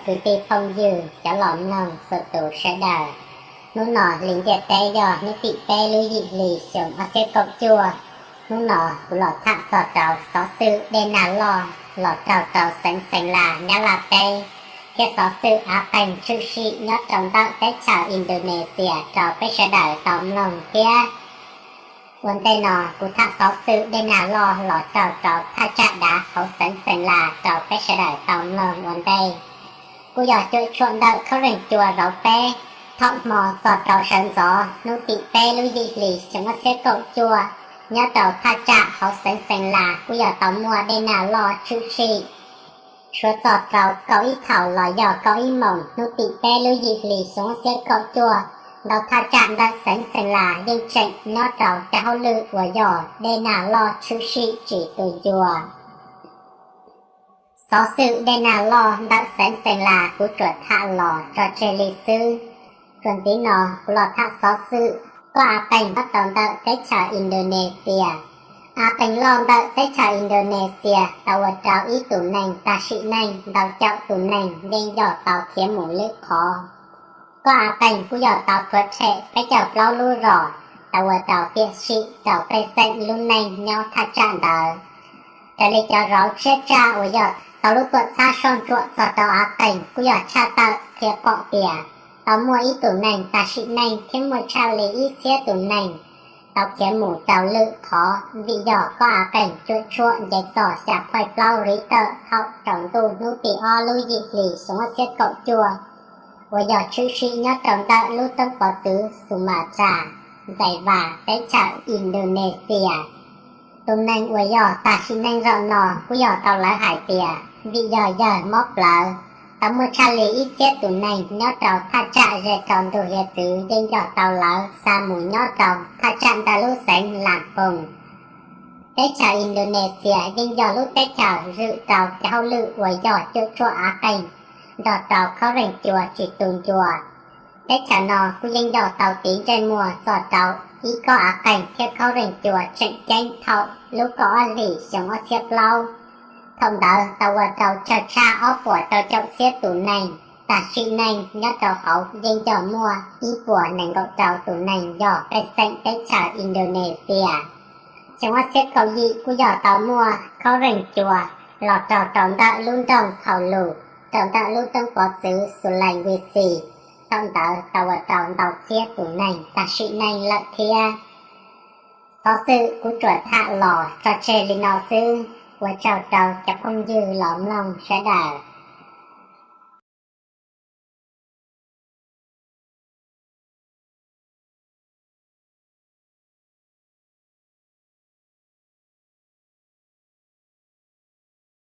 Kwv tij phooj ywg cov los mloog txhua tus sawv daws, hnub no hli ntiaj teb yog hnub tim peb lub yim hli xyoo ob txhiab kaum cuaj. Hnub no kuv los tham txog rau xov xwm dej nag loj los raug rau xeev Xees Las Nyab Laj teb, thiab xov xwm av qeeg tshwm sim nyob rau ntawm teb chaws Indonesia rau peb sawv daws tau mloog thiab. Ua ntej no kuv tham xov xwm dej nag loj los raug rau thaj tsam dav hauv xeev Xees Las rau peb sawv daws tau mloog ua ntej. Kuj yog cuam tshuam ntawm khaub reeg cua rau peb, thaum hmo txog rau sawv ntxov hnub tim peb lub yim hli xyoo ob txhiab kaum cuaj, nyob rau thaj tsam hauv xeev Xees Las kuj yog tau muaj dej nag loj tshwm sim. Suav txog rau kaum ib thaum los yog kaum ib moos hnub tim peb lub yim hli xyoo ob txhiab kaum cuaj, ntau thaj tsam ntawm xeev Xees Las yeej tseem nyob rau cov hauj lwm uas yog dej nag loj tshwm sim tsis tu ncua. Xov xwm dej nag loj ntawm xeev Xees Las kuv tsuas tham los tso tseg li xwb. Txuas ntxiv no kuv los tham xov xwm kob av qeeg nyob rau ntawm teb chaws Indonesia. Av qeeg loj ntawm teb chaws Indonesia tau ua rau ib tus neeg tag sim neej ntau caum tus neeg yeej yog tau khiav mus lwm qhov. Kob av qeeg kuj yog tau rhuav tshem peb caug plaub lub zos, tau ua rau piam sij rau pej xeem lub neej nyob thaj tsam ntawd. Raws li cov zauv tshiab tsaj uas yog tau lub tuam txhab soj ntsuam txog rau av qeeg kuj yog tshaj tawm qhia pom tias tau muaj ib tus neeg tag sim neej thiab muaj tshaj li ib txhiab tus neeg tau khiav mus rau lwm qhov vim yog kob av qeeg cuam tshuam nce txog xya point plaub Richter thaum tsaus ntuj hnub tim ob lub yim hli xyoo ob txhiab kaum cuaj, uas yog tshwm sim nyob rau ntawm lub roob pov txwv Sumatra, Java, teb chaws Indonesia. Tus neeg uas yog tag sim neej zaum no kuj yog tau lawv hais tias vim yog yawg mob plawv, tau muaj tshaj li ib txhiab tus neeg nyob rau thaj tsam ze rau ntug hiav txwv yeej yog tau lawv xa mus nyob rau thaj tsam ntawm lub xeev Lam Poos. Teb chaws Indonesia yeej yog lub teb chaws zwm rau cov hauj lwm uas yog cuam tshuam av qeeg nrog rau khaub reeg cua tsis tu ncua. Teb chaws no kuj yeej yog tau tiv ntsej muag txog rau ib kob av qeeg thiab khaub reeg cua tseem ceeb thaum lub kaum ob hlis xyoo ob txhiab plaub. Thaum ntawd tau ua rau tsawg tshaj ob puas rau caum txhiab tus neeg, tag sim neej nyob rau hauv yeej yog muaj ib puas nees nkaum rau tus neeg yog pej xeem teb chaws Indonesia. Xyoo ob txhiab kaum yim kuj yog tau muaj khaub reeg cua los raug rau ntawm lub nroog Palu, rau ntawm lub roob pov txwv Sulawesi. Thaum ntawd tau ua rau ntau txhiab tus neeg tag sim neej lawm thiab. Xov xwm kuv tsuas tham los tso tseg li no xwb, ua tsaug rau cov phooj ywg los mloog sawv daws.